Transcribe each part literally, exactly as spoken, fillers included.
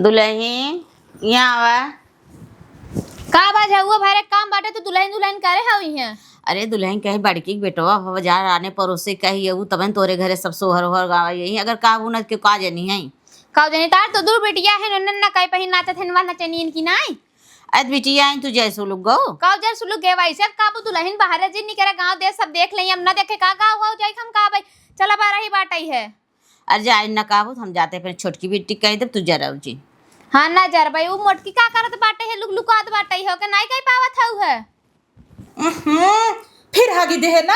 दुलही, यहाँ आवा। का बा झउआ, भरे काम बाटे, तू दुलहिन दुलहिन करे हउ इहाँ? अरे दुलहिन कही बड़की के बेटवा हो, बाजार आने परोसे कही अउ तबन तोरे घरे सब सोहर ओहर गावा यही, अगर का बुनत के का जनी है। का जनी तार तो दू बिटिया है, नन्ना ना कई पहिन नाचत है, नवा नचनियन की नाई। अत बिटिया है तू जय सुलुक गो। का जय सुलुक गे वैसे, अब का बू दुलहिन बाहर जी निकरे, गाँव देश सब देख लें, अब ना देखे का गाँव हो जाई, हम का भाई, चला बारह ही बाटई है। अरे जाए न कहबो, हम जाते अपने छोटकी बिट्टी कह देब, तू जरा जी। हाँ ना जर भाई, उ मोटकी का करत बाटे है, लुक लुकात बाटे है, ओके नाई कह पावत हउ है। उहुं, फिर हगी देहे ना?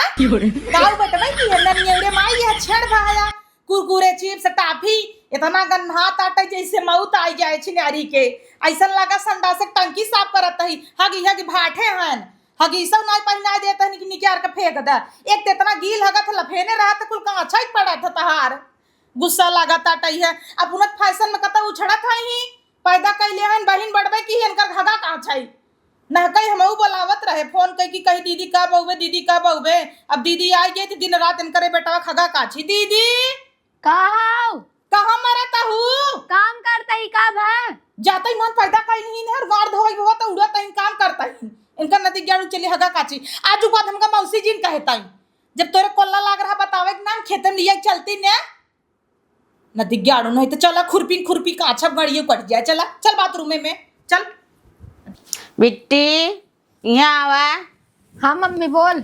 गाँव बटवाई की है, ननियरे माई है, छेड़ भाया, कुरकुरे, चिप्स, टाफी, इतना गन्हात आटे जैसे मौत आई जाए छिनारी के। ऐसन लगा संडास से टंकी साफ करत ही, हगी हगी भाठे हन। हगी सब नाई पहिनाए देत हन कि निकार के फेंक द। एक त इतना गील हगत लफेने रहत, कुल काछा ही पड़त ह तहार। गुस्सा लागत आटई है। अब उनत फैशन में कतौ उछड़त है ही, पैदा कैले हन, बहिन बड़बे की इनकर घगा काछई। नहकई हमहू बोलावत रहे, फोन कई कि कही, "दीदी कब अउबे, दीदी कब अउबे?" अब दीदी आई गई थी, दिन रात इनकरे बेटवा खगा काछी, "दीदी।" का हौ? कहाँ मरत हू? काम करत ही का भा? जातई मन पैदा कई नहीं है, गाड़ धोई हुआ तो उड़त ही, काम करत ही। इनका नदी गाड़ू चली हगा काछी। आज बाद हमका मौसी जी न कहता ही। जब तोरे कोल्ला लाग रहा बतावे के नाम खेते में लिया चलती ने। नदी गाड़ू नहीं तो चला खुरपी खुरपी काछब गड़िए कट जाए। चला, चल बाथरूम में, चल। बिट्टी, यहाँ आवा। हाँ मम्मी बोल।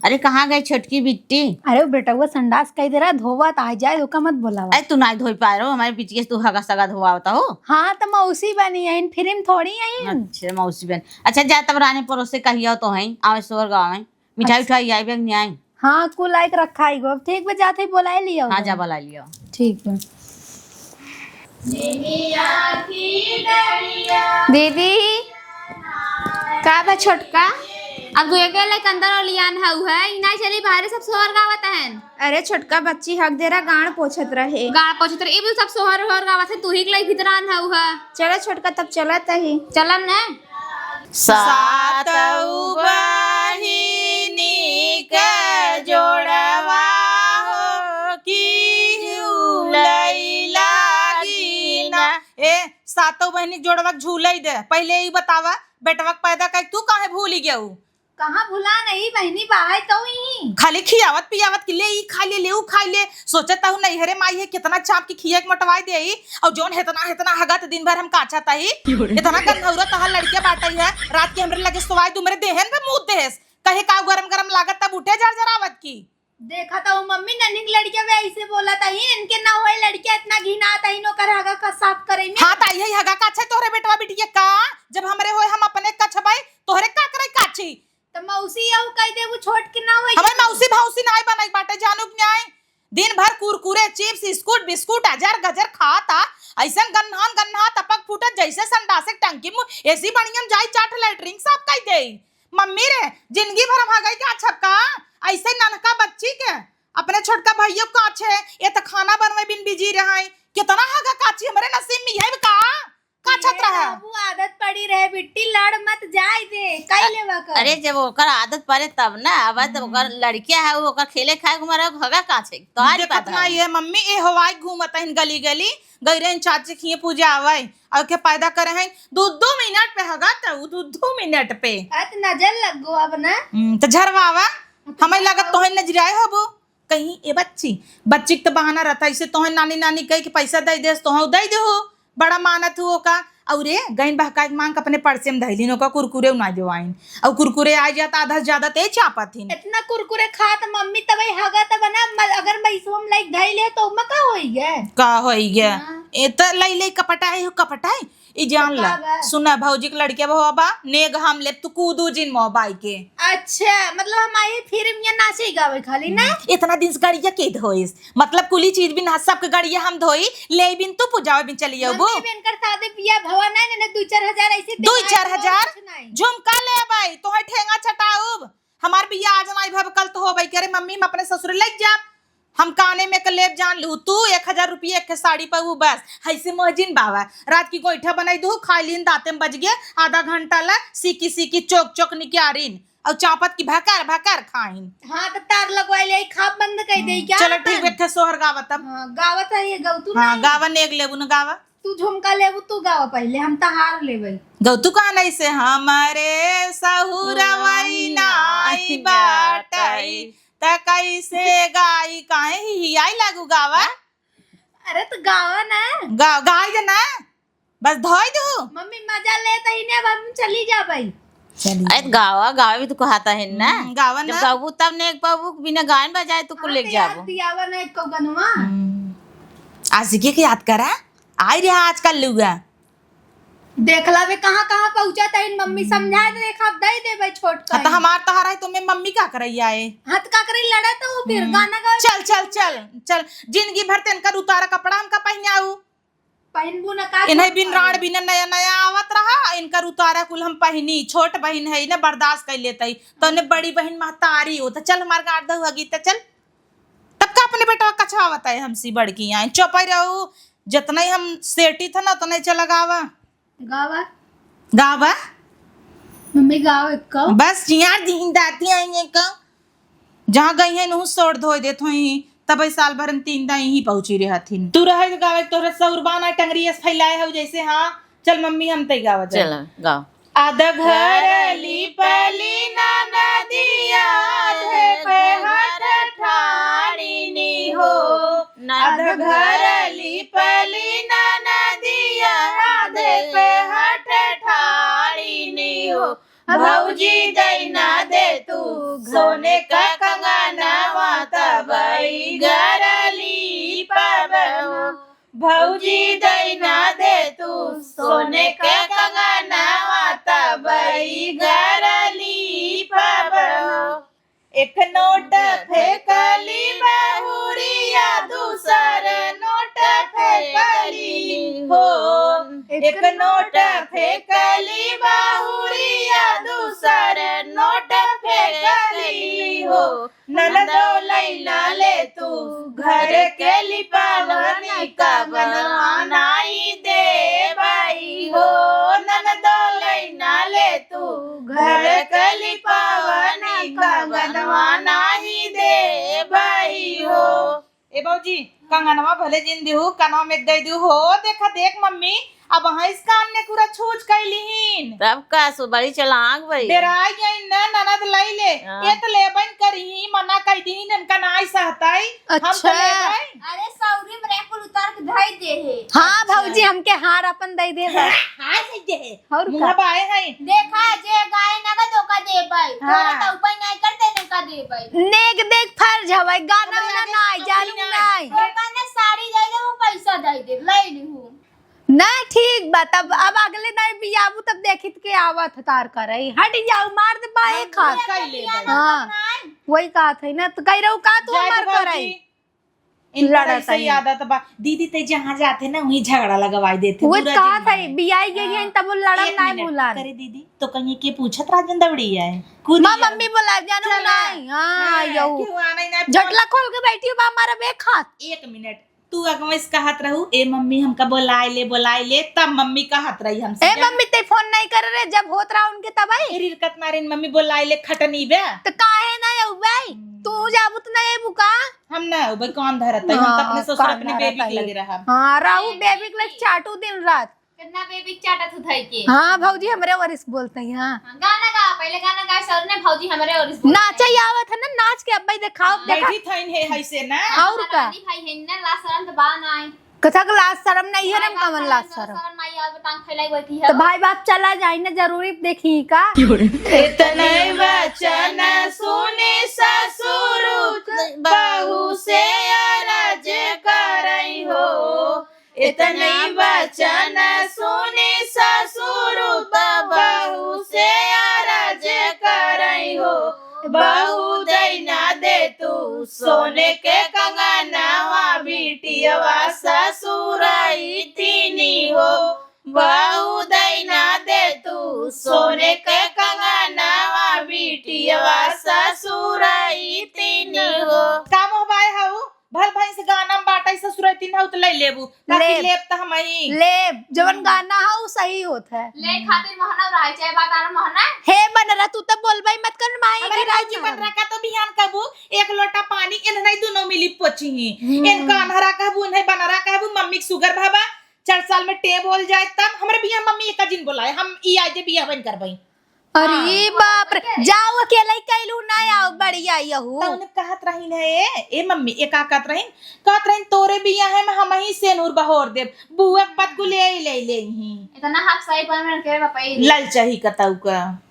अरे कहाँ गई छोटकी बिट्टी? अरे वो बेटवा संडास कई दे रहा, धोवा त आ जाए, ओका मत बोलावा। अरे तू नाई धोई पा रहो, हमारे बिटिया से तू हगा सगा धोवावता हो। हाँ तो मौसी बनी है, फिर थोड़ी है। अच्छा मौसी बन, अच्छा जा तब रानी परोसे कहियो तो है, आवे सोहर गाँव में। मिठाई अच्छा। उठाई आई बेग नहीं आई? हाँ, कुल लायक रखा ही गो। अब ठीक बा, जात ही बोलाए लियो। हाँ, जा बोलाए लियो। ठीक बा। दीदी, का बा छोटका? अब तू अकेले के अंदर और लियान हऊ है, ई नाई चली, बाहरे सब सोहर गावत हन। अरे छोटका, बच्ची हक दे रहा, गाड़ पोछत रहे। गाड़ पोछत रहे, ई भी सब सोहर ओहर गावत है, तू ही के लाई भीतर आन हऊ है। चलो छोटका, तब चलत ही। चलन ने। सातौ बहिनी के जोड़वा हो कि झूलई लागी ना। ए, सातौ बहिनी के जोड़वा के झूलई दे। पहिले ई बतावा, बेटवा के पैदा कई तू काहे भूली गऊ? कहाँ भुला नहीं बहिनी, बाहर तो ही। खाली खियावत पियावत कि ले ई खा ले, ले ऊ खा ले। सोचत हूँ नैहरे माई है, कितना चाप के खिया के मोटवाई दे ई। और जौन हेतना, हेतना हगत दिन भर हम काछत ही। इतना गन्हौरा तहार लड़के बाटई है, रात के हमरे लगे सोवाई दू, मेरे देहन पे मूत देस। कहे का गरम गरम लागत तब उठे जर जरावत की। देखा तो मम्मी ननिक लड़के वे ऐसे बोला था ही, इनके ना होए लड़के इतना घिना था ही, नौकर हगा का साफ करे में। हाँ, ताई है हगा काछे तोहरे बेटवा बिटिया का, जब हमरे होए हम अपने कछबई, तोहरे का करे काछी। त मौसी यहू कह दे, वो छोट के ना होई। हमार मौसी भौसी नाई बनई बाटे, जानू के नाई। दिन भर कुरकुरे, चिप्स, स्कूट, बिस्कुट, अजर गजर खात आ। ऐसन गन्हान गन्हा तपक फूटत, जैसे संडासे टंकी मुँह। एसी बढ़िया में जाई, चाट लैट्रिन साफ कई दे। मम्मी रे, जिंदगी भर हम हगई के अच्छा का? ऐसे नन्हका बच्ची के, अपने छोटका भैया के काछे, ये त खाना बनवे बिन बिजी रहई। कितना हगा काछी हमरे नसीब में है का? काछत ये रहा। बाबू आदत पड़ी रहे बिट्टी, लड़ मत जाए दे, कई अ-, लेवा कर। अरे जब ओकर आदत पड़े तब ना, अब तो हम्म। ओकर लड़किया है, वो ओकर खेले खाए के मारे हगा काछे, तोहार देखत बात ना है। ये मम्मी, ए हवाई घूमत हन गली गली, गई रहे चाची खिए पूजा आवे, और के पैदा करे हैं दो दो मिनट पे हगा त उ दो दो मिनट पे। अत नजर लग गो अब ना। हम्म, त झरवावा, हमें लगत तोहे नजरियाए होबो। कहीं, "ए बच्ची, बच्ची के तो बहाना रहता, इसे तोहे नानी, नानी कह के पैसा दे देस, तोहे दे दे हो, बड़ा मानत हो का।" और रे, गइन बहका के मांग के अपने पर्से में धैलिन, ओका कुरकुरे उना देवाइन। और कुरकुरे आ जाता, आधा से ज्यादा ते चापत हिन। इतना कुरकुरे खात मम्मी, तबे हगा तब ना, म-, अगर मैं इसो में लाइक धैले, तो ओमा का होई गे? का होई गे? हाँ। ए, त लई, लई कपटा है, कपटा है। ई जान ला, का बा? सुना, भौजी के लड़के बा, बा, नेग हम लेब, तू कूदू जिन मोबाइल के। अच्छा, मतलब हम आई फिर ये नाचे गावे खाली ना? हम्म, इतना दिन से गड़िया के धोइस, मतलब कुली चीज भी ना, सबके गड़िया हम धोई, ले बिन तू पूजावे बिन चली आऊ बो। मम्मी बेन कर शादी बिया भवा ना, ने दो चार हजार ऐसे दो दे चार हजार? कुछ नहीं। झुमका ले भाई, तोहे ठेंगा चटाउब। हमार बिया आज नाई भव, कल तो होबे करे, मम्मी हम अपने ससुर ले जाब। हम काने में के लेब जान लू, तू एक हजार रुपये एक साड़ी पे उ बस, हैसे मजिन बावा। रात की गोइठा बनाई दू, खाई लीन, दांते में बज गए, आधा घंटा ला सीकी सीकी चोक चोक निकारिन, और चापत की भकर भकर खाइन। हाँ, तो तार लगवाई ले, खाब बंद कर दे हम्म, क्या चलो अपन? ठीक, बैठे सोहर गावा तब। हाँ, गावत है ये गौतू हाँ, नहीं। गावा नेग लेबू न गावा। तू झुमका लेबू, तू गावा पहिले, हम तहार लेबै। गौ तू कहा नहीं से, "हमरे सहुरवई नाई बाटई, त कैसे गाई?" काहे ही, ही आई लागू गावा? अरे तो गावा ना। गा-, गाई दे ना। बस धोई दू। मम्मी मजा लेत ही ने, अब हम चली जाबै। चली अरे जा। गावा, गावा भी तो कहता है ना। हम्म, गावा जब ना। गावू तब ने एक पाबू, बिना गायन बजाए तो कुल हाँ, ले तो याद जाबू। दियावा ना एको गनवा। हम्म। आज के याद करा, आई रहा आजकल लुगा। देखला बे कहाँ कहाँ पहुँचा तहिन मम्मी हम्म। समझाए दे, देखा दे देबै छोटका हाँ, तो ही। हमार तहार है, तुम्हें मम्मी का करैया है? हाँ, तो का करे, लड़ा तो फिर हम्म। गाना गावे। चल, चल, चल, चल। जिंदगी भर तेनकर उतारा कपड़ा हमका पहिनाऊ। पहिनबू न का इन्हें छोटका बिन राड़ है। बिन नया नया आवत रहा, इनकर उतारा कुल हम पहिनी। छोट बहिन है ना, बर्दाश्त कर लेतई। तो ने बड़ी बहिन महतारी हो, तो चल हमार गाड़ दऊ हगी, तो चल। तब का अपने बेटवा कछवावत है हमसी बड़की आए? चुपै रहू, जतना ही हम सेटी था ना, उतना ही चला गावा। गावा। गावा। मम्मी गाओ एक को। बस जिया दीन दाती आई एक को। जहाँ गई है नहु सोड़ धोए देत होई, तब साल भर में तीन दाई ही पहुँची रहे हथिन। तू रहे के गावे, तोहरा सौर बाना टंगरी अस फैलाए हो जैसे, हाँ। चल मम्मी हम तई गावा जाए। चल, गाओ। अध घर लिपली ना नदिया, आधे पे हठ ठाड़िनी हो। अध घर लिपली ना नदिया, आधे पे हठ ठाड़िनी हो। भौजी दैना दे तू सोने का कंगनवा, तबई घर लिपब हो। भौजी दैना दे तू सोने के कंगनवा, तबई घर लिपब हो। एक नोट फेंकली बहुरिया, दूसर नोट फेंकली हो। एक नोट फेंकली बहुरिया, दूसर नोट फेंकली हो। ननदो लैना ले तू घर के लिपावनी, कंगनवा नाई देबई हो। ननदो लैना ले तू घर के लिपावनी, कंगनवा नाई देबई हो। ए भौजी, कंगनवा भले जिन दिहू, कनवा में दे दिहू हो। देखा देख मम्मी, अब हंस कान ने पूरा छूछ कैलिहीन। तब का सो बड़ी चलाक भई। डेराई गई न ननद लई ले। हाँ। ये तो लेबन करी, मना कई दीन, इनका नाई सहताई। हम तो अच्छा। लेबै। अरे सौरी में रैंकुल उतार के धई दे है। हाँ अच्छा। भौजी, हमके हार अपन दे दे है। हार दे दे है। और मुँह का? बाए है। देखा जे गाय ना का धोखा देबै। हाँ। तोरा तो उपाय नहीं करते धोखा देबै। नेक देख फर्ज हवै, गाना हमरे वाना आगे नाई, कुछ जानू नहीं। नाई। ओका ने साड़ी दे दे, वो पैसा दे दे, लई लिहू। ना, ठीक बा, तब अब अगले दाई बियाबू तब देखित के आवत ह तार करई। हट जाऊ, मार दे बाए हम खात। कई ले बाए। हाँ, वही कहत है ना, तो कह रहू का तू जाए हमार दे करई? भौजी, इनका लड़त ऐसे ही है। आदत बा। दीदी ते जहाँ जाते ना, वहीं झगड़ा लगवाई देते, वो बुरा कहत जिन है, माने। बियाई गई है, हाँ। तब वो लड़न एक ना मिनट, बोला। करे दीदी, तो कहीं के पूछत राजन दौड़ी आए? कूदी माँ, आए। मम्मी बोला, जानू चला। नहीं। हाँ, हाँ, यहू। क्यों आना ही ना? झटला खोल के बैठी हो, बा हमारा बे खात। एक मिनट, तू अगवा से कहत रहू, "ए मम्मी, हमका बोलाए ले, बोलाए ले," तब मम्मी कहत रही हमसे, ए "जा।" मम्मी, ते फोन नहीं करे रे, जब होत रहा उनके तब आई। ए रिरकत नारिन, "मम्मी, बोलाए ले, खटनी बे।" तो काहे ना अउबे? हम्म। तू जाबू त ना अइबू का? हम ना अउबे, कौन धरत है? हम तो हाँ, अपने ससुर, अपने बेबी के लगे रहब। हाँ, रहू बेबी के लगे चाटू दिन रात। कितना बेबी चाटत हो धई के। हाँ भौजी, हमरे वरिस बोलते हैं, हाँ। हाँ, गाना गा, पहले गाना गा, सर ने भौजी हमरे वरिस बोलते हैं। नाचे आवत है ना, नाच के अब्बे देखाओ, हाँ। देखा। बैठी थइन है, है से ना। और का? रानी भाई है ना, लाज शरम तो बा नाई। कथा के लाज शरम नहीं है, हम कमन लाज शरम। शरम नाई, आवे टांग फैलाई बैठी है। तो भाई बाप चला जाई ना, जरूरी देखी का? इतने वचन सुनी ससुर बहू से अरज करई हो। इतने वचन सुनी ससुर बहू से अरज करई हो। बहू दैना दे तू सोने के कंगनवा, बिटियवा ससुराई तीनी हो। बहू दैना दे तू सोने के कंगनवा, बिटियवा ससुराई तीनी हो। का मोहबाए हऊ? भल भैंस गाना में बाटई ससुराई तीन हऊ त ले लेबू। ताकि लेब। लेब त हमही। लेब। जवन हम्म। गाना ह, उ सही होत है। ले खातिर मोहना रहे, चाहे बात आना मोहना। हे बनरा, तू त बोलबई मत कर, माई हमारे के राज भौजी ना। बनरा का तो बिहान कबू एक लोटा पानी, इन्हने दुनो मिली पोछी ही। हम्म। इनका अनहरा कहबू, इन्हें बनरा कहबू, मम्मी के सुगर भवा। चार साल में टें बोल जाए तब हमरे बियाह मम्मी एका जिन बोलाए, हम ई आज बियाह बन करबई। अरे हाँ। बाप रे, जाओ अकेले ही कैलू ना आओ, बढ़िया यहू। तो उन्हें कहत रहीन है, ए, ए मम्मी, ए का कहत रहीन? कहत रहीन, "तोरे बियाह में हम ही सेनुर बहोर देब, बुआ के पत को ले आई, ले, ले ही।" इतना हाफ सही पर में के बापा ई ललचही कतऊ का।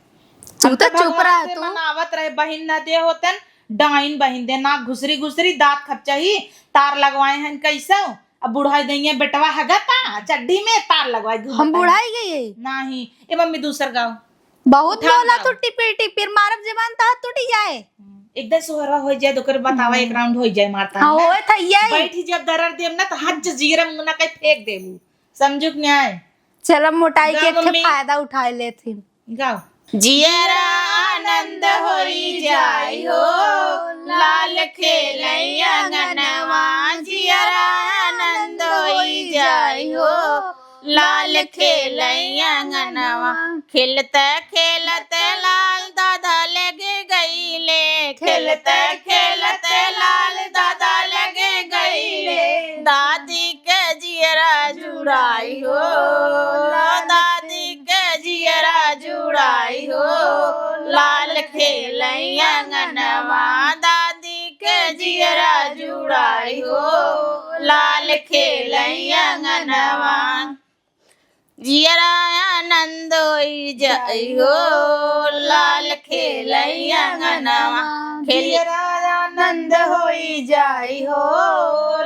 तू हम तो तो चुप भगवान रह से तू। मनावत रहे, बहिन न दे होतन, डाइन बहिन दे, नाक घुसरी घुसरी, दांत खपचही, तार लगवाए हन कैसे? अब बुढ़ाई दइया बेटवा हगता, चड्ढी में तार लगवाए घूमता हम है। बुढ़ाई गई है। नाही, ए मम्मी दूसर गाओ। बहुत उठा बोला गाओ। तू टिपिर टिपिर, मारब जबान तहा टूट जाए। हम्म, एक दिन सोहरवा हो जाए तो ओकर बतावा, एक हम्म। राउंड हो जाए मारता हाँ, है ना? होए था यही। बैठी जब दरर देब ना तो हज जीरा मुंगना कहीं फेंक देबू, समझू कि नहीं? चलो मोटाई के गाओ एक ठे मम्मी। फायदा उठा लेथिन। गाओ। जियरा आनंद होई जाई हो, लाल खेलई अंगनवा। जियरा आनंद होई जाई हो, लाल खेलई अंगनवा। खेलत खेलत लाल दादा लगे गईले, खेलत खेलत लाल दादा लगे गईले। दादी के जियरा जुड़ाई हो, दादी के जियरा जुड़ाई हो, लाल खेलई अंगनवा। दादी के जियरा जुड़ाई हो, लाल खेलई अंगनवा। जियरा आनंद होई जाई हो, लाल खेलई अंगनवा। खेल- जियरा आनंद होई जाई हो,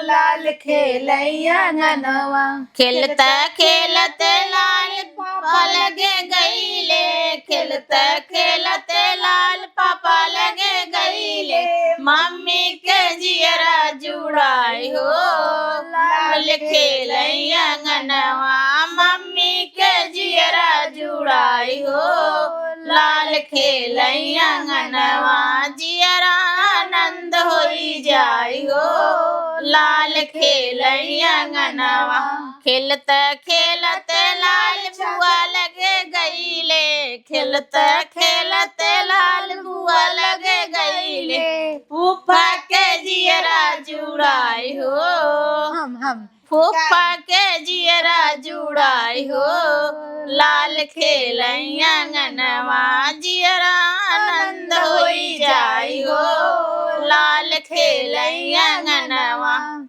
लाल खेलई अंगनवा। खेलत खेलत लाल पापा लगे गईले, खेलत खेलत लाल पापा लगे गईले। मम्मी के जियरा जुड़ाई हो, लाल खेलई अंगनवा। मम्मी के जियरा जुड़ाई हो, लाल खेलई अंगनवा। जियरा आनंद होई जाई हो, लाल खेलई अंगनवा। खेलत खेलत लाल बुआ लगे गईले, खेलत खेलत लाल बुआ लगे गईले। फूफा के जियरा जुड़ाई हो, हम, हम। फूफा के जियरा जुड़ाई हो, लाल खेलई अंगनवा। जियरा आनंद होई जाई हो, लाल खेलई अंगनवा।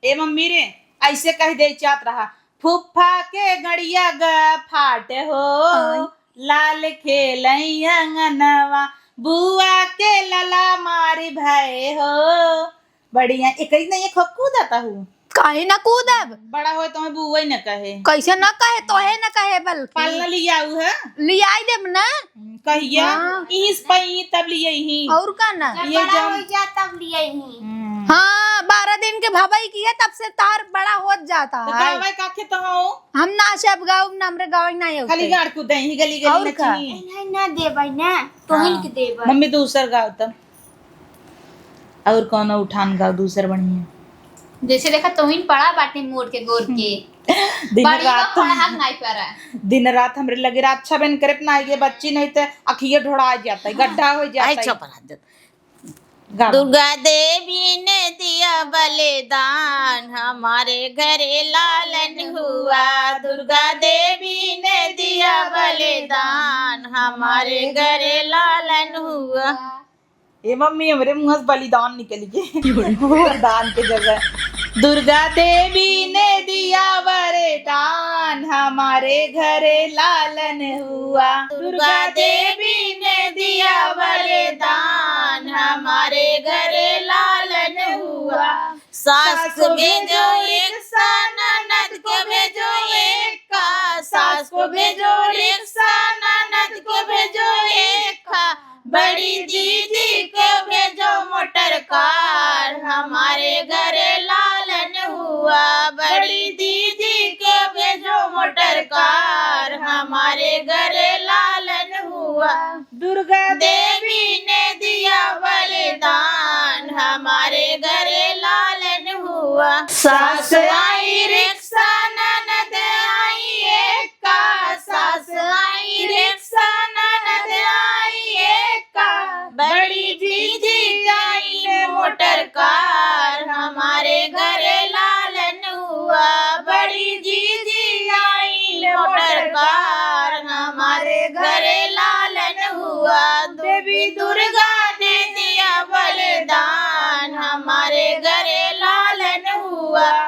ए मम्मी रे, ऐसे कह दे चाहत रहा, फुफ्फा के गड़िया ग फाट हो, आय। लाल खेलई अंगनवा, बुआ के लला मारी भय हो। बढ़िया, एक ही नहीं, एक हो कूदता हूँ। काहे ना कूदब? बड़ा होए तो मैं बुआ ही न कहे। कैसे ना कहे, तोहे ना कहे बल्कि। पालना लियाऊ है? लियाई देब ना। कहिया? हाँ। इस पई तब लिए ही। और का ना? जब ये बड़ा जब हो जा तब लिए ही। हम्म। हाँ, बारह दिन के भवई की है, तब से तार बड़ा होत जाता तो है। गावे काखे तो हो? हम ना से अब गाँव ना, हमरे गाँव ही ना है खाली उसे। गाड़ कूदे ही गली गली और का? नची। नहीं, नहीं, ना देबै ना, तोहिन हाँ। के देबै। मम्मी दूसर गाओ तब। और कौनो उठान गाओ दूसर बढ़िया। जैसे देखा तोहिन पड़ा बाटे मोड़ के गोर के। दिन बड़ी रात। बा पड़ा हाथ नाई पड़ा। दिन रात हमरे लगे रात छबे न करे ना, ये बच्ची नहीं तो अखिए ढोड़ा जाता है, गड्ढा हो जाता आई है। चुप रह जा। गाओ। दुर्गा देवी ने दिया बलिदान, हमारे घरे लालन हुआ। दुर्गा देवी ने दिया बलिदान, हमारे घरे लालन हुआ। ए मम्मी, हमरे मुंह से बलिदान निकल गए। वरदान के जगह। दुर्गा देवी ने दिया वरदान, हमारे घरे लालन हुआ। दुर्गा देवी ने दिया वरदान, हमारे घरे लालन हुआ। सास को भेजो एक सा, ननद को भेजो एक का, सास को भेजो एक सा, ननद को भेजो एक का। बड़ी दीदी को भेजो मोटर कार, हमारे घरे लालन हुआ। बड़ी दीदी को भेजो मोटर कार, हमारे घरे लालन हुआ। दुर्गा देवी ने दिया वरदान, हमारे घरे लालन हुआ। सास आई रिक्शा, ननद आई एक्का, सास आई रिक्शा, ननद आई एक्का। बड़ी दीदी आई मोटर कार, हमारे घरे लालन हुआ। बड़ी दीदी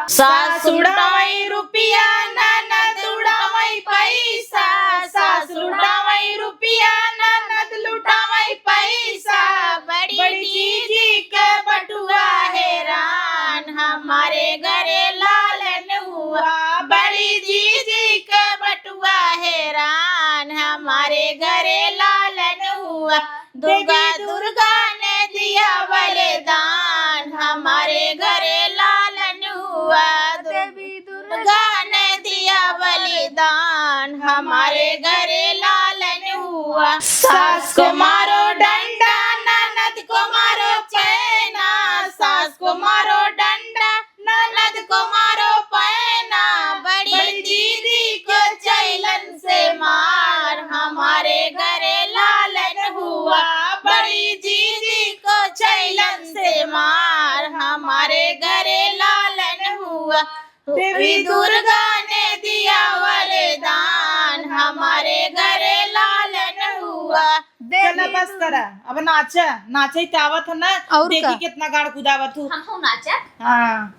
सास उड़ावै रुपिया, ननद उड़ावै पैसा, सास उड़ावै रुपिया, ननद लुटावै पैसा। बड़ी जीजी के बटुआ हैरान, हमारे घरे लालन हुआ। बड़ी जीजी के बटुआ हैरान, हमारे घरे लालन हुआ। दुर्गा, दुर्गा ने दिया वरदान, हमारे घरे लालन हुआ। देवी दुर्गा ने दिया बलिदान, हमारे घरे लालन हुआ। सास को मारो डंडा, ननद को मारो पैना, सास को मारो डंडा, ननद को मारो पैना। बड़ी दीदी को चैलन से मार, हमारे घरे लालन हुआ। बड़ी जीजी को चैलन से मार, हमारे घरे लालन हुआ। देवी दुर्गा ने दिया वरदान, हमारे घरे लालन हुआ। चला बस करा, अब नाचा, नाचे त आवत है ना। और देखी का? कितना गाड़ कुदावत हूँ। हम हो नाचा। हाँ।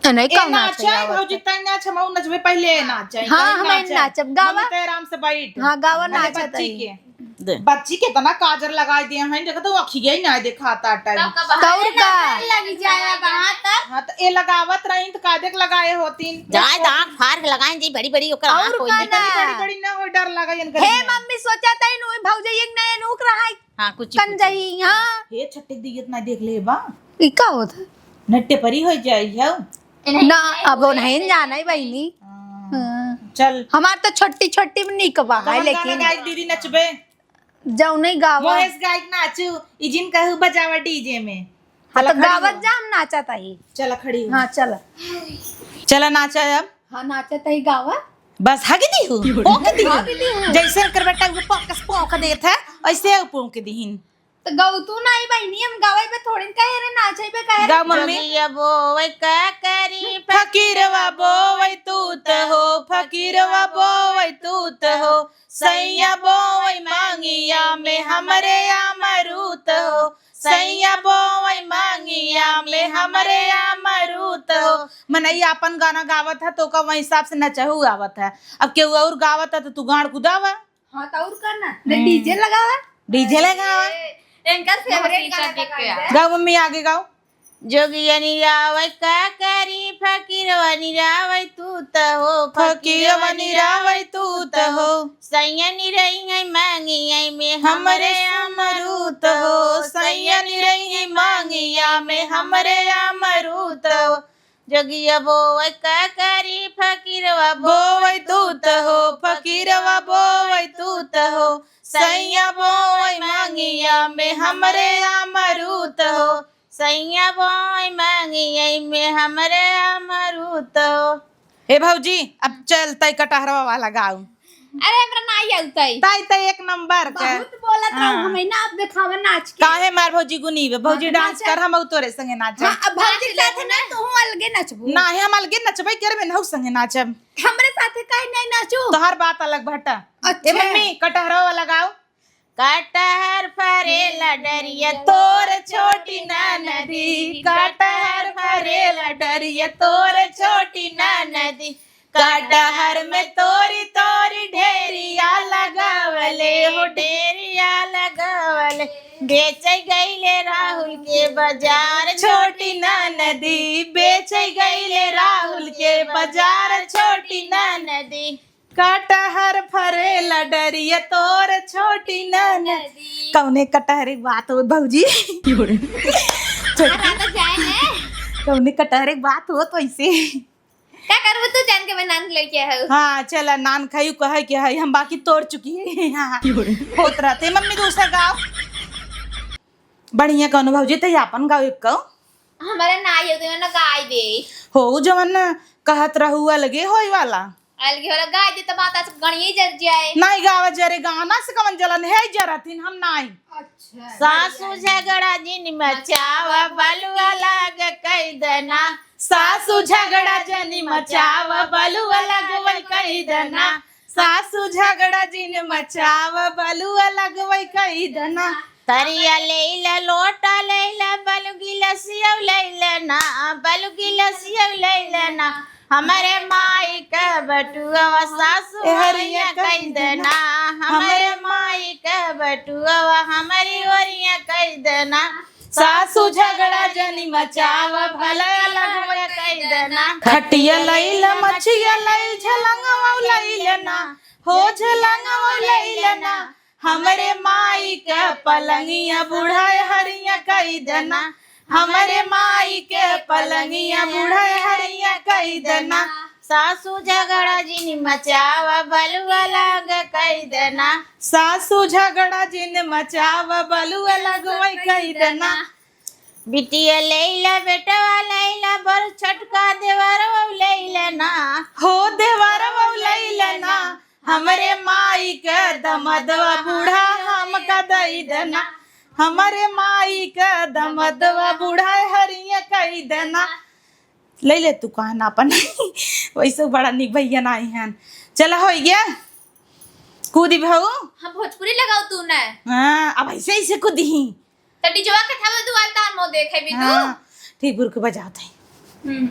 नहीं, ए, कम नाच नाचे है, आवत भौजी, है। तैं नाच, हम और नचबे, पहले नाच है, हाँ, तैं हम नाच है। नाचब, गावा। मम्मी, तैं आराम से बैठ। हाँ, गावा, अरे, नाच बच्ची है। के। दे। बच्ची के तना काजर लगाए दिए हैं, देखो तो अखिया ही ना दिखाता टाइम। तब का बहाने तौर का? ना लग जाया बहाता। हाँ, तो ए लगावत रही तो काजर लगाए होतीन। जाए तो आँख फाड़ के लगाए जी, बड़ी बड़ी ओकर आँख और होई का जी। ना? बड़ी बड़ी ना हो, डर लगा इनका। हे मम्मी, सोचा तई नु भौजी एक नया नूक रहा है। हाँ, कुछ कन कुछ। जाई, हाँ। हे छट्टी दी इतना देख ले बा। ई का होत है? नट्टे परी हो जाई है। ना, अब नहीं जाना है बहिनी। हाँ। हाँ। चल। हमार तो छोटी छोटी में निक बा है, कवन गाना लेकिन गाई दीदी नचबे? जौने गावा। मोहेश गाई के नाचू, ई जिन कहू बजावा डीजे में। हाँ, चला तो खड़ी गावत हो। जा, हम नाचत आई। चला खड़ी हो। हाँ, चला। चला नाचा अब। हाँ, नाचत आई गावा। बस हग दी हूँ, पोंक दी हूँ। हग दी हूँ। जैसे एकर बेटा वो पोंकस पोंक देत है, ऐसे वो पोंक दीहिन। तो गौ तू नहीं बहिनी, हम गावे पे थोड़ी कहे रे, नाचे पे कहे रे। गाओ मम्मी। जोगिया बोवै का करी फकीरवा बोवै तूत हो, फकीरवा बोवै तूत हो। सैया बोवै मांगिया में हमरे अमरूत हो, सैया बोवै मांगिया में हमरे अमरूत हो। मनई आपन गाना गावत है तो ओका वही हिसाब से नचहू आवत है। अब केहू और गावत है तो तू गाड़ कुदावा। हाँ, तो और का ना? हम्म। डीजे लगावा। डीजे लगावा। ए, एंकर फेवरेट गाना देख के आ। गाओ मम्मी, आगे गाओ। जोगिया निरावै का करी, फकीरवा निरावै तूत हो, फकीरवा निरावै तूत हो। सैया निरई है मांगिया में हमरे अमरूत हो, सैया निरई है मांगिया में हमरे अमरूत हो। जोगिया बोवै का करी, फकीरवा बोवै तूत हो, फकीरवा बोवै तूत हो। सैया बोवै मांगिया में हमरे अमरूत हो, सैया बोवै मांगिया में हमरे अमरूत हो। ए भौजी, अब चल तई कटहरवा वाला गाऊ। अरे, हमरा नाई आउतई। ताई, ताई एक नंबर के। बहुत बोलत रहू, हाँ। हमें ना अब देखावा नाच के। काहे मार भौजी गुनी बे? भौजी हाँ, तो डांस नाचा। कर, हम तोरे संगे नाचा। हाँ, अब भौजी के साथ ना तू अलगे नचबू। नाही, हम अलगे नचबे करबे, नहु संगे नाचब। हमरे साथे काहे नहीं नाचू? तोहार बात अलग भटा। अच्छा। ए मम्मी, कटहरो लगाओ। कटहर फरेला डरिया तोर छोटी ननदी, कटहर फरेला डरिया तोर छोटी ननदी। कटहर में तोरी तोरी ढेरिया लगावले हो, ढेरिया लगावले। बेचे गईले राहुल के बाजार छोटी ननदी, बेचे गईले राहुल के बाजार छोटी ननदी। कटहर फरेला डरिया तोर छोटी ननदी। कौने कटहर के बात हो भौजी? छोटी। कौने कटहर के बात हो तो ऐसे? का करबू तू जान के मैं नान लइके हऊ? हाँ, चला, नान खायू कहे के है, हम बाकी तोड़ चुकी है। हाँ, होत रहते। मम्मी, दूसरा गाओ। बढ़िया कौनो भौजी, तो आपन गाओ एक गाओ। हमारा ना आयो, तो ना गाय दे। हो, जवन कहत रहू अलगे होई वाला। अलगे वाला गाय दे, तो बात आज गणिये जर जाए। नहीं गावा जरे, गाना से कवन जलन है, जरथिन हम नहीं। अच्छा। सासू झगड़ा जिन मचावा, बलुआ लाग कई देना। सासू झगड़ा जनी मचावा, बलुआ लगवै कई देना। सासू झगड़ा जिन मचावा, बलुआ लगवै कई देना। तरिया लेला, लोटा लेला, बलुगिला लसियौ लैलना, बलुकी लसियौ लैलना, हमरे माई के बटुआ सासु ए हरिया हरिया कहि कहि देना, देना, हमरे हमरे माई के बटुआ हमरी ओरिया कहि देना। सासु झगड़ा जनि मचावा, भला लगवा कहि देना। खटिया लैला, मछिया लैल, झलंगवा लैलना, हो झलंगवा लैलना, हमरे माई के पलंगिया बुढ़ाए हरिया कहि देना, हमरे माई के पलंगिया बुढ़ाए हरिया कहि देना। सासु झगड़ा जिन मचावा, बलुआ लाग कहि देना। सासु झगड़ा जिन मचावा, बलुआ लगवै कहि देना। बिटिया लैला, बेटवा लैला, बड़ छोटका देवरवा लैलना। हो देवरवा लैलना, हमरे माई के दमदवा बूढ़ा हमका दई देना। हमरे माई के दमदवा बूढ़ा हरिया कहि देना। ले ले तू कहना अपन। वैसे बड़ा निक भैया नाई हन। चला होइ गया। कूदी बहू। हम भोजपुरी लगाओ तू न। हाँ, अब ऐसे ऐसे कूदी ही। तो डीजवा के थावे दुआर तार मो देखे भी तू। हाँ, ठीक बुरक बजावत है। हम्म।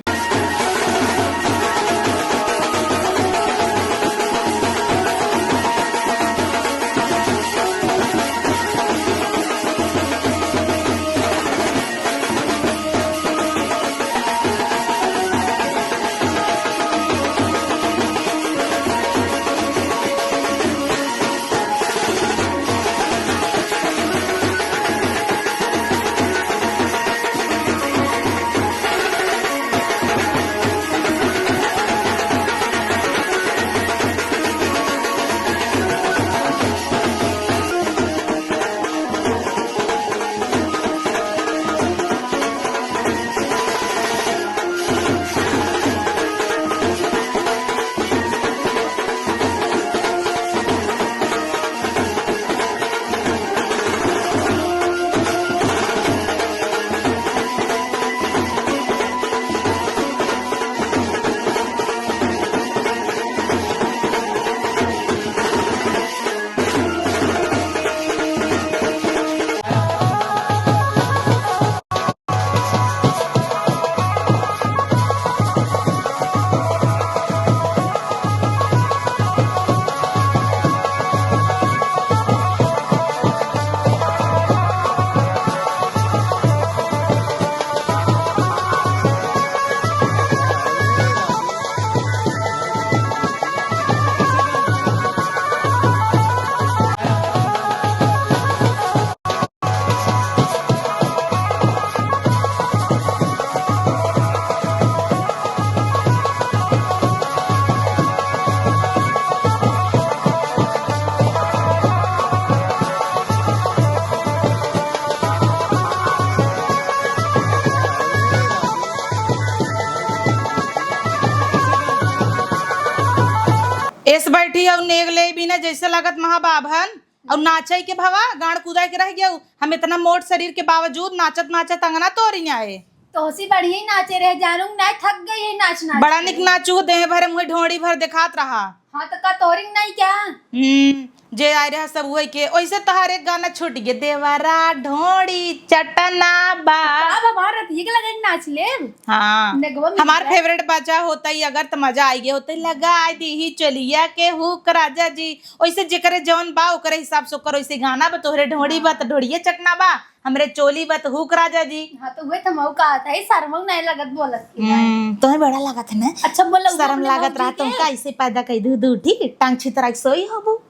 एस बैठी अउ नेग ले बिना जैसे लागत महाबाभन। अउ नाचै के भवा, गाड़ कुदाइ के रह गयउ। हम एतना मोट सरीर के बावजूद नाचत नाचत अंगना तोरिन आए। तोहसी बढ़िया ही नाचे रहे जानू, नाहीं थक गई है नाच नाच बड़ा के। निक नाचू, देह भरे मुँहे ढोड़ी भर देखात रहा। हाँ, तो का तोहरी नाहीं क्या? हम्म, जे आए रहा सब उहै के। ओइसे तोहार एक गाना छूट गए, देवरा ढोड़ी चटना बा। अब हमार रतिये के लगे नाच लेब। हाँ, नेगवा मिल हमार जाए। Favourite बाजा होता ही अगर तो मजा आइ गए होता ही, लगा दीही चोलिया के हुक राजा जी। ओइसे जेकरे जौन बा, ओकरे हिसाब से ओकर ओइसे गाना बा, तोहरे ढोड़ी बा, हाँ। त ढोड़िए चटना बा, हमरे चोली बा, त हुक राजा जी। हाँ, तो उहे त हमहू कहत है, शर्मऊ नाहीं लगत बोलत के। हम्म, तोहे बड़ा लागत है ना? अच्छा, बोला, उधर शर्म अपने लागत भौजी रहा, के। तुमका ऐसे पैदा कइ दू, दू, ठीक? टांग छितरा के सोई होबू।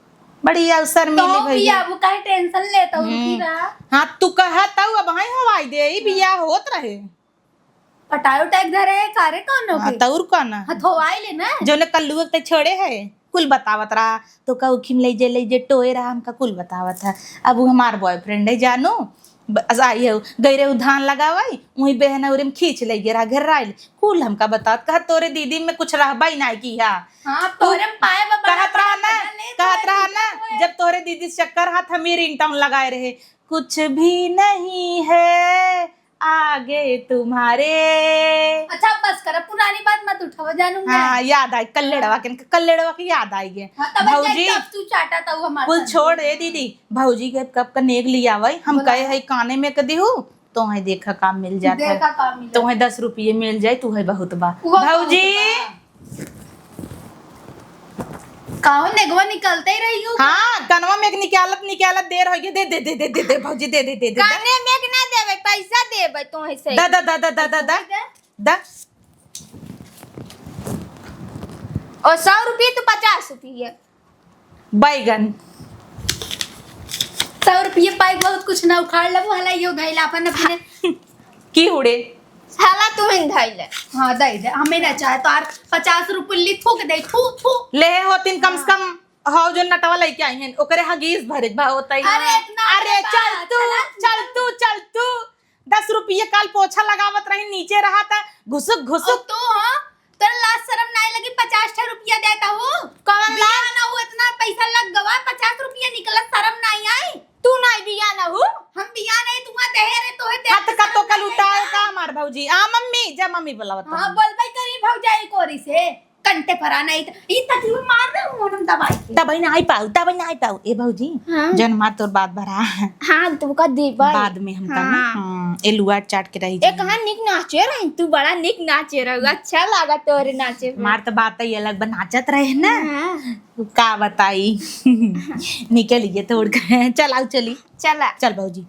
बड़ी अवसर मिली तो भैया। बिया, वो काहे tension लेत हो, हम्म। रुकी रहा। हाँ, तू कहत हऊ, अब हाई हवाई दे, ई बिया होत रहे। पटायो टैग धरे है, कारे कौन हो हाँ, गई? तौर का ना? हथोवाई ले ना। जौने कल्लुआ के ते छोड़े है, कुल बतावत रहा, तो का उखिम ले जे, ले जे टोए रहा, हमका कुल बतावत है। अब वो हमार boyfriend है, जानू, बस आई है, गई रहे उ धान लगावाई, वही बहन उरे में खींच ले गया रहा, घर आइल, कुल हमका बतावत, कहा, "तोरे दीदी में कुछ रहबा ही ना की हा।" हाँ, तू तोरे में पाए बा, बड़ा कहत रहा बड़ा ना, बदल ले, कहत तोरे रहा दीदी ना, में। जब तोरे दीदी से चक्कर हाथ हम ये ringtone लगाए रहे, "कुछ भी नहीं है।" आगे तुम्हारे। अच्छा, अब बस कर, अब पुरानी बात मत उठाओ, जानू ना। हाँ, याद आई, कल्लेड़वा के, कल्लेड़वा के याद आई है। हाँ, तब भौजी, जाके अब तू चाटा था, वो हमारे कुल साथ। छोड़, ए दीदी, भौजी के कब का नेग लियावई, हम बोला। कहे है काने में के दिहू, तोहे देखा काम मिल जात है। देखा काम मिल जात। तोहे दस रुपये मिल जाए, तू है बहुत बा। वो बहुत भौजी। बा। काहो नेगवा निकलते ही रही हो? हाँ, कनवा में एक निकालत निकालत देर हो गई। दे, दे, दे, दे, दे, दे, भौजी, दे, दे, दे, दे, दे। काने में एक ना देवे, पैसा देवे तोहे से। दा, दा, दा, दा, दा, दा, दा। पैसा दे। दा। और सौ रुपये तो पचास रुपये। बैगन। सौ रुपये पाई बहुत कुछ ना उखाड़ लेबो, हला यो धैला अपन अपने। की उड़े? हला तुम धैले। हाँ, दे दे, हमें ना चाहे तो आर पचास रुपये ली थूक दे, थू, थू। ले होतिन कम से कम, हो जो नटवा लेके आई हैं, ओकरे हगीज भरे बा होता ही। अरे, इतना अरे, बा, चल तू, चला। चल तू, चल तू। दस रुपये काल पोछा लगावत रही, नीचे रहा था, घुसुक, घुसुक। और तू, हाँ? तोर लाज शरम नाई लगी, पचास ठे रुपया देता हूँ। कौन बिया लाज? ना हो, इतना पैसा लग गवा, पचास रुपया निकलत, शरम नाई आई? तू नाई बिया ना हो? हम बिया नहीं, तू वहाँ दे रे, तोहे दे हाथ का तो कल उतार का मार भौजी। आ मम्मी, जा मम्मी बुलावत हाँ, हूँ। बोलबे करी भौजाई कोरी से, कंटे पर आना, इत-, ई तकलीफ मार दे, मोनम दबाई के। तबई ना आई पाऊ, तबई ना आई पाऊ। ए भौजी, हाँ। जन मार तोर बात भरा। हाँ, तुमका देबा। बाद में हम हाँ। करना। हाँ, ए लुआ चाट के रही ए, जाए। कहाँ निक नाचे रही? तू बड़ा निक नाचे रही, अच्छा लागा तोरे नाचे में। मार तो बात ही अलग बा, नाचत रहे ना। हाँ। का बताई। निकल गए तोड़ के। चल, आओ, चली। चला। चल, भौजी।